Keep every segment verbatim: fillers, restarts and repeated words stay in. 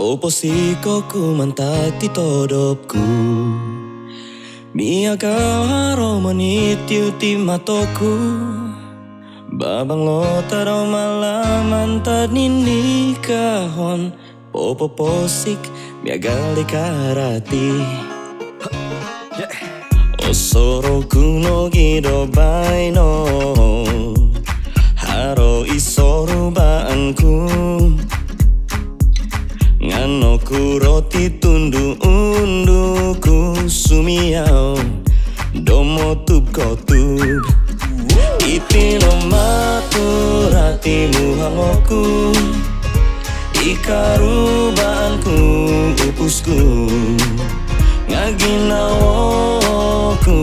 Oposiko ku mantad di todop ku. Miagal haro monitiuti mato ku. Babang lo tadau malam mantad ninikahon. Popoposik miagal di karati. Osorou ku nogi do baino. Haro i sorubaan ku. Nga nokuro ti tundu-undu ku sumiau do motub-kotub. Iti no maturati muhang oku. I karubaan ku upus ku. Nga ginawo ku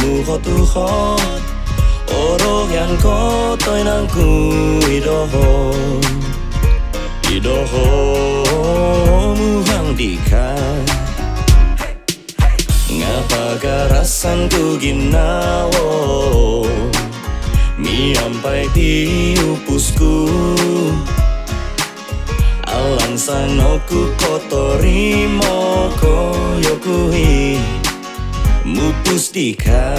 muhot-uhot. Orohian ko toinang ku i doho. I doho muhang dika. Nga pagarasan ku ginawo. Miampai ti upus ku. Alansan oku kotorimo koyo ku i. Mupus dika.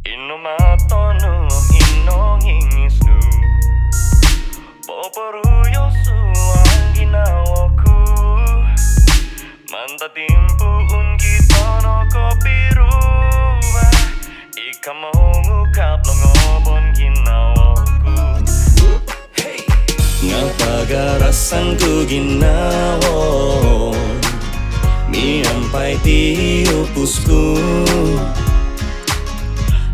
Ino mato nu om ino ngingis nu. Poporuyo suang ginawo ku. Mantad timpuun kito no kopiruba. Ika mongukab longobon ginawo ku. Nga pagarasan ku ginawo. Miampai ti upus ku.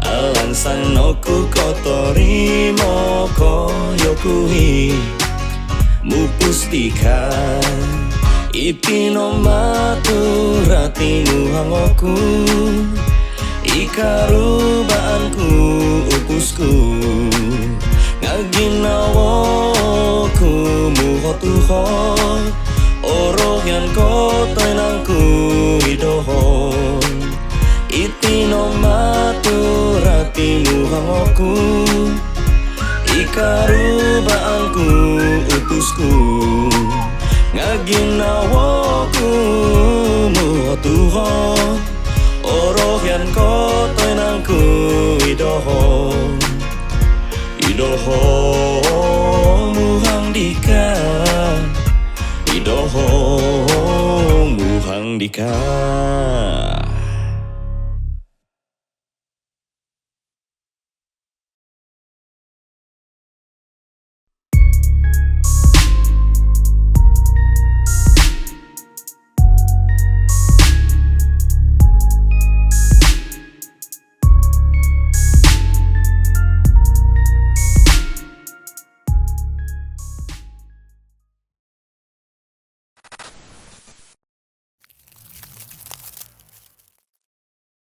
Alansan oku kotorimo koyo ku i. Mupus dika. Iti no maturati muhang oku. I karubaan ku upus ku. Nga ginawo ku muhot-uhot. Orohian ko toinang ku i doho. Iti no maturati muhang oku. I karubaan ku upus ku. Nga ginawo ku muhot-uhot. Orohian ko toinang ku i doho. I doho muhang dika. I doho muhang dika.